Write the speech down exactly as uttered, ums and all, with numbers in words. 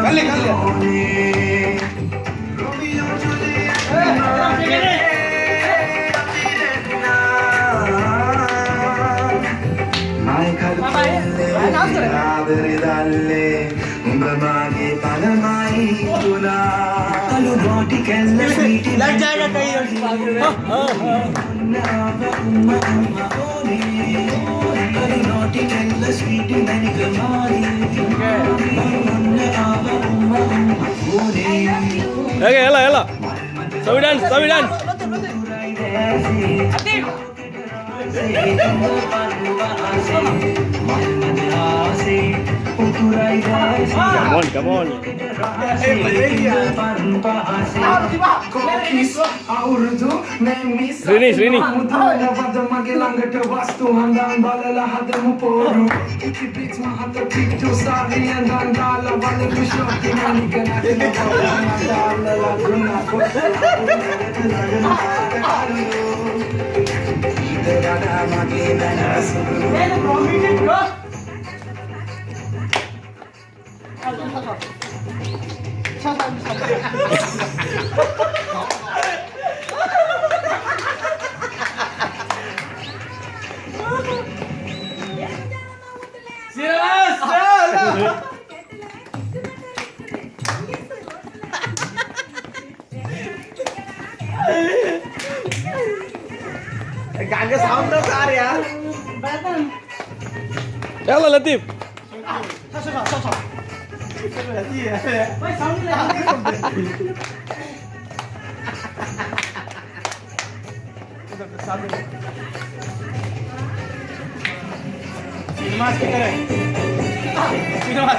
कर ले, कर ले। लग जाएगा कहीं और बात में। Okay, yalla, yalla. Sabi dance, sabi dance. Come on, come on. Rini, Rini. गाने साउंड ना आ रहे यार। Yalla, Latif. सिनेमा की तरह। सिनेमा।